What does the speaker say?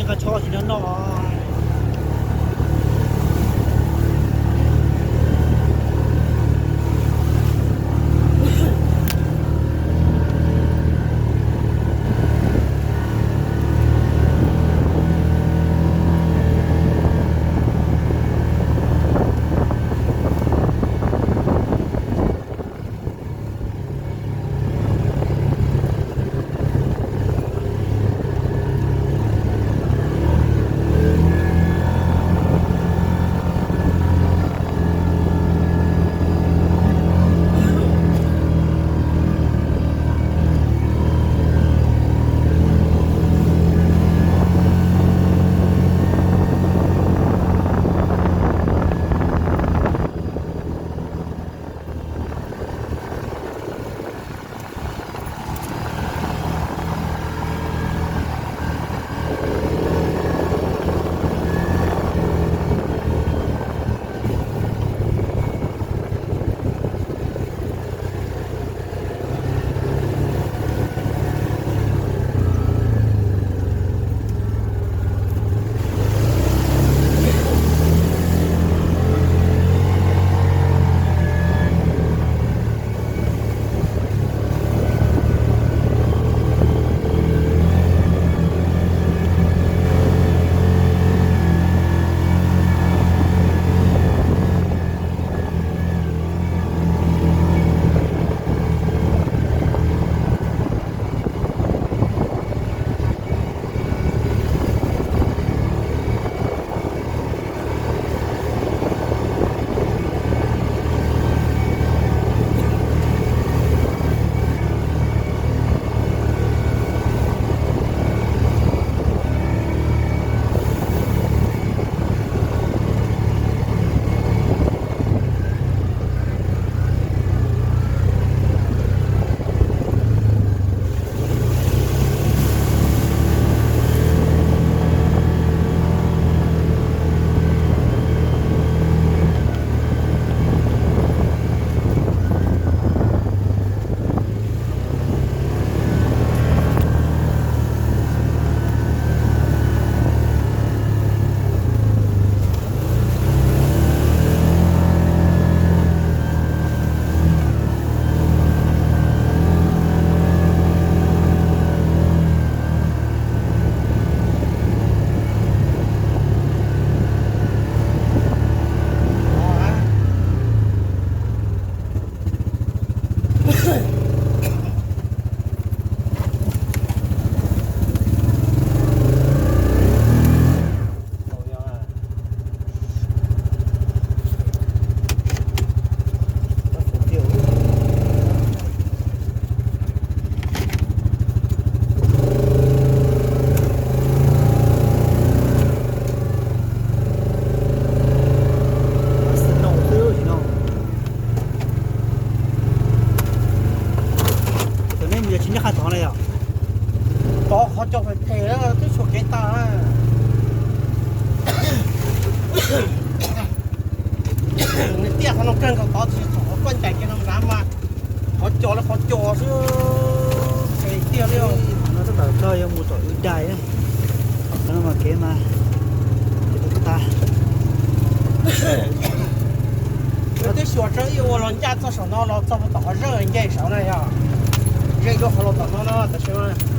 Qab tshob tsis noj noj. Tus neb mus yog tsis nyob qhov tod na yom? Tod qhov cos phem phem twb tshuav kev tag. Nws tiaj qhov no kawg nkaus tod tsis txog qhov koj ncaim kiag no nrad mas qhov cos li qhov cos xwb. Phem tiag li. No tab tom txog yuav mus tom Ib Dais na. Qhov no mas kev mas kev tau tas. Twb xyuas tso ib ua los ncaj txog saum no los txog tom qhov zawj nce saud na yog. Ze dua qhov los tom no no tam sim no.